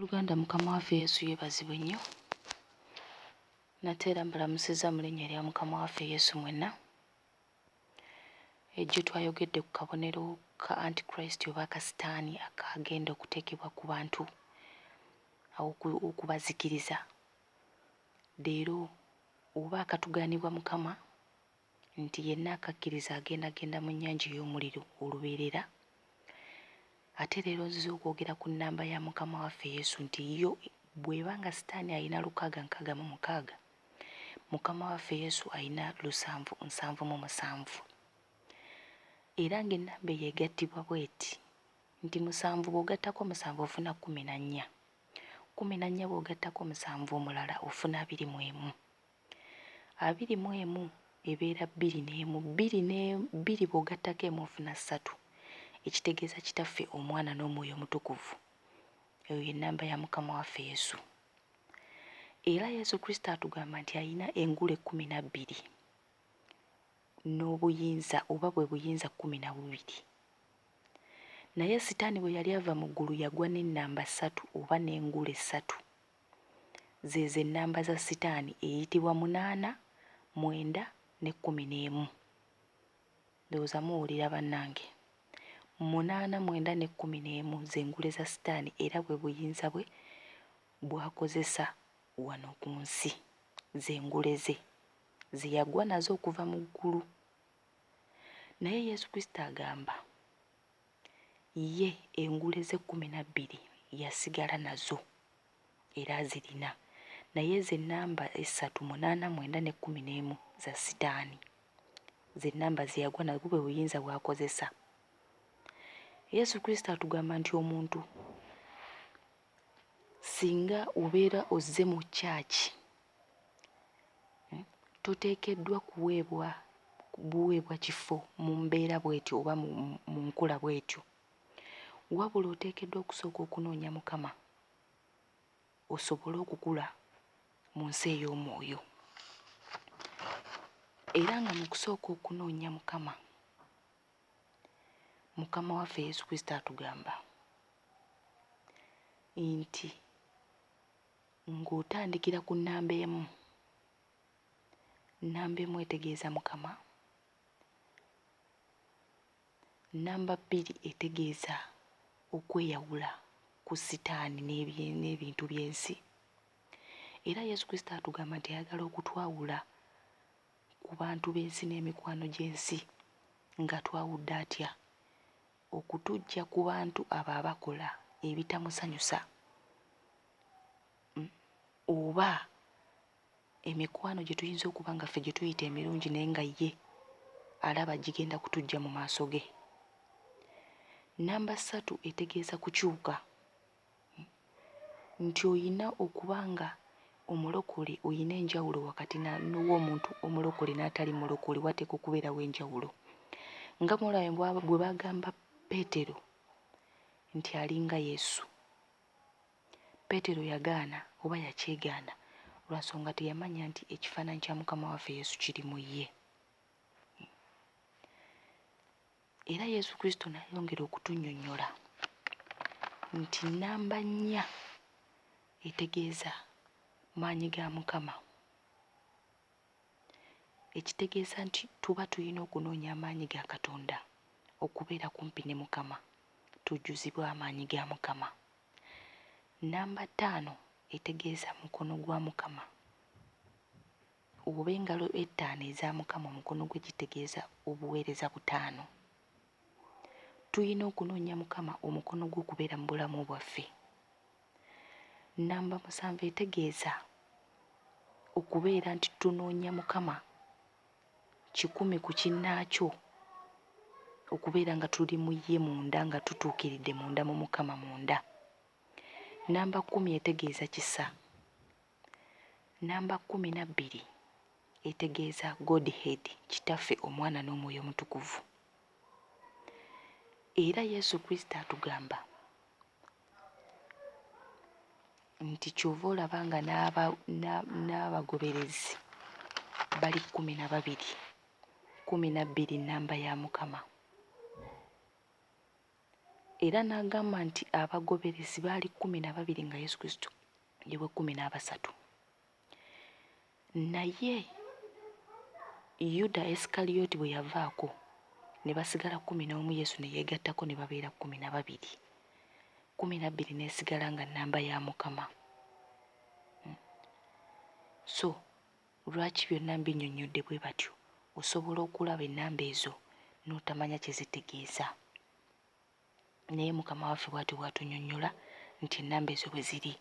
Abooluganda Mukama waffe Yesu yeebazibwe nnyo. Nate era mbalamusizza mu linnya erya Mukama waffe Yesu mwenna. Ejjo twayogedde ku kabonero ka Antichrist oba aka Sitaani akagenda okuteekebwa ku bantu okubazikiriza. Leero oba akatugaanibwa Mukama nti yenna akakkiriza agenda genda mu nnyanja ey'omuliro olubeerera. Ate leero nzize okwogera ku nnamba ya Mukama waffe Yesu nti yo bw'eba nga Sitaani alina 666, Mukama waffe Yesu alina 777. Era ng'ennamba eyo egattibwa bw'eti nti musanvu bw'ogattako musanvu ofuna 14, 14 bw'ogattako musanvu omulala ofuna 21. 21 ebeera bbiri n'emu, bbiri ne bbiri bw'ogattako emu ofuna ssatu, ekitegeeza Kitaffe, Omwana n'Omwoyo Omutukuvu. Eyo ye nnamba ya Mukama waffe Yesu. Era Yesu Kristo atugamba nti alina engule 12 n'obuyinza oba bwe buyinza 12. Naye Sitaani bwe yali ava mu ggulu yagwa n'ennamba ssatu oba n'engule ssatu. Zeezo ennamba za Sitaani eyitibwa munaana, mwenda ne 11. Ndowooza muwulira bannange. Munaana, mwenda ne 11 ze ngule za Sitaani era bwe buyinza bwe bw'akozesa wano ku nsi. Ze ngule ze, ze yagwa nazo okuva mu ggulu. Naye Yesu Kristo agamba, ye engule ze 12 yasigala nazo era azirina. Naye ezo ennamba essatu, munaana, mwenda ne 11 za Sitaani. Ze nnamba ze yagwa nazo bwe buyinza bw'akozesa. Yesu Kristo atugamba nti omuntu singa obeera ozze mu church, toteekeddwa kuweebwa buweebwa kifo mu mbeera bw'etyo oba mu nkula bw'etyo. Wabula oteekeddwa okusooka okunoonya Mukama osobole okukula mu nsi ey'omwoyo. Era nga mu kusooka okunoonya Mukama, Mukama waffe Yesu Kristo atugamba nti ng'otandikira ku nnamba emu, nnamba emu etegeeza Mukama, nnamba bbiri etegeeza okweyawula ku Sitaani n'ebintu by'ensi. Era Yesu Kristo atugamba nti ayagala okutwawula ku bantu b'ensi n'emikwano gy'ensi. Nga twawudde atya? Okutuggya ku bantu abo abakola ebitamusanyusa oba emikwano gye tuyinza okuba nga ffe gye tuyita emirungi naye nga ye alaba gigenda kutuggya mu maaso ge. Nnamba ssatu etegeeza kukyuka, nti olina okuba nga omulokole olina enjawulo wakati w'omuntu omulokole n'atali mulokole wateekwa okubeerawo enjawulo. Nga mulaba bwe bagamba Peetero nti alinga Yesu. Peetero yagaana oba yakyegaana lwa nsonga teyamanya nti ekifaananyi kya Mukama waffe Yesu kiri mu ye. Era Yesu Kristo n'ayongera okutunnyonnyola nti nnamba nnya etegeeza maanyi ga Mukama. Ekitegeeza nti tuba tulina okunoonya amaanyi ga Katonda okubeera kumpi ne Mukama, tujjuzibwe amaanyi ga Mukama. Nnamba ttaano etegeeza mukono gwa Mukama. Oba engalo ettaano eza Mukama omukono gwe gitegeeza obuweereza butaano. Tulina okunoonya Mukama omukono gwe okubeera mu bulamu bwaffe. Nnamba musanvu etegeeza okubeera nti tunoonya Mukama kikumi ku kinnaakyo okubeera nga tuli mu ye munda nga tutuukiridde munda mu Mukama munda. Nnamba kkumi etegeeza kisa. Nnamba 12 etegeeza Godhead, Kitaffe, Omwana n'Omwoyo Omutukuvu. Era Yesu Kristo atugamba nti ky'ova olaba nga n'abagoberezi bali 12, 12 nnamba ya Mukama. Era n'agamba nti abagoberezi baali 12 nga Yesu Kristo ye w'ekkumi n'abasatu. Naye Yuda Esikaliyoti bwe yavaako, ne basigala 11 Yesu ne yeegattako ne babeera 12. 12 n'esigala nga nnamba ya Mukama. So, lwaki byonna mbinnyonnyodde bwe batyo? Osobola okulaba ennamba ezo n'otamanya kye zitegeeza. Naye Mukama waffe bw'atyo bw'atunyonnyola nti ennamba ezo bwe ziri.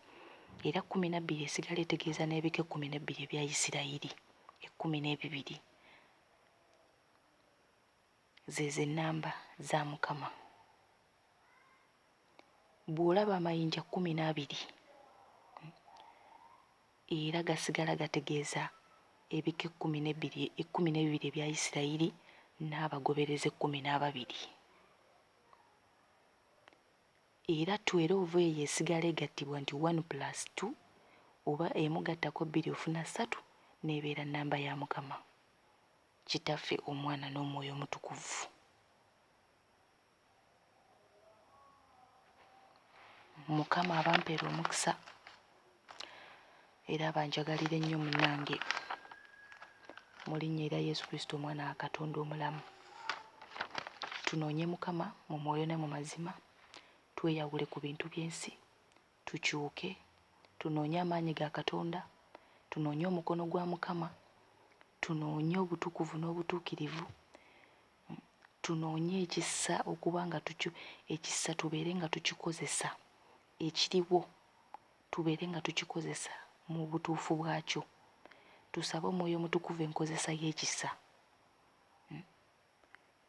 Era 12 esigala etegeeza n'ebika ekkumi n'ebbiri ebya Isirayiri, ekkumi n'ebibiri. Zeezo ennamba za Mukama. Bw'olaba amayinja 12, era gasigala gategeeza ebika ekkumi n'ebbiri, 12 ebya Isirayiri n'abagoberezi ekkumi n'ababiri. Era twerovu eyo esigala egattibwa nti one plus two oba emu gattako bbiri ofuna ssatu n'ebeera nnamba ya Mukama, Kitaffe, Omwana n'Omwoyo Omutukuvu. Mukama abampeere omukisa era abanjagalire nnyo munnange mu linnya erya Yesu Kristo Omwana wa Katonda omulamu. Tunoonye Mukama mu mwoyo ne mu mazima, tweyawule ku bintu by'ensi, tukyuke, tunoonye amaanyi ga Katonda, tunoonye omukono gwa Mukama, tunoonye obutukuvu n'obutuukirivu, tunoonye ekisa okuba nga tukyo ekisa tubeere nga tukikozesa ekiriwo tubeere nga tukikozesa mu butuufu bwakyo. Tusabe Omwoyo Omutukuvu enkozesa y'ekisa.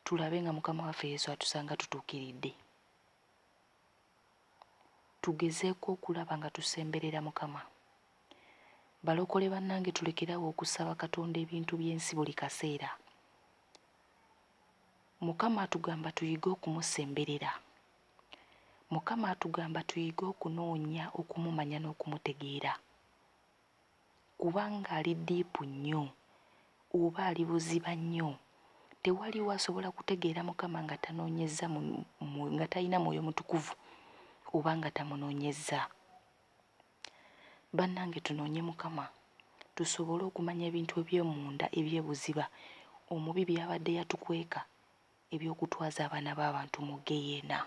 Tulabe nga Mukama waffe Yesu atusanga tutuukiridde. Tugezeeko okulaba nga tusemberera Mukama. Balokole bannange tulekere awo okusaba Katonda ebintu by'ensi buli kaseera. Mukama atugamba tuyige okumusemberera. Mukama atugamba tuyige okunoonya okumumanya n'okumutegeera. Kubanga ali deep nnyo oba ali buziba nnyo. Tewaliwo asobola kutegeera Mukama nga tanoonyezza nga talina Mwoyo Mutukuvu oba nga tamunoonyezza. Bannange tunoonye Mukama tusobole okumanya ebintu eby'omunda eby'ebuziba omubi by'abadde yatukweka eby'okutwaza abaana b'abantu mu ggeyeena.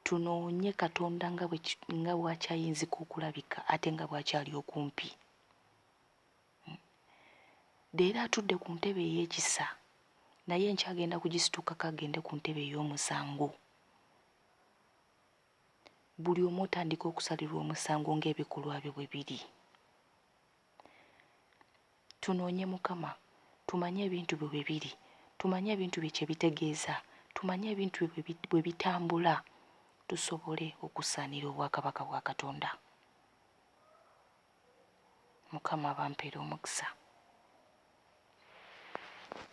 Tunoonye Katonda nga bwe nga bw'akyayinzika okulabika ate nga bw'akyali okumpi. Leero atudde ku ntebe ey'ekisa, naye enkya agenda kugistukako agende ku ntebe ey'omusango. Buli omu otandika okusalirwa omusango ng'ebikolwa byo bwe biri. Tunoonye Mukama, tumanye ebintu bye bwe biri, tumanye ebintu bye kye bitegeeza, tumanye ebintu bye bwe bitambula, tusobole okusaanira obwakabaka bwa Katonda. Mukama abampeere omukisa.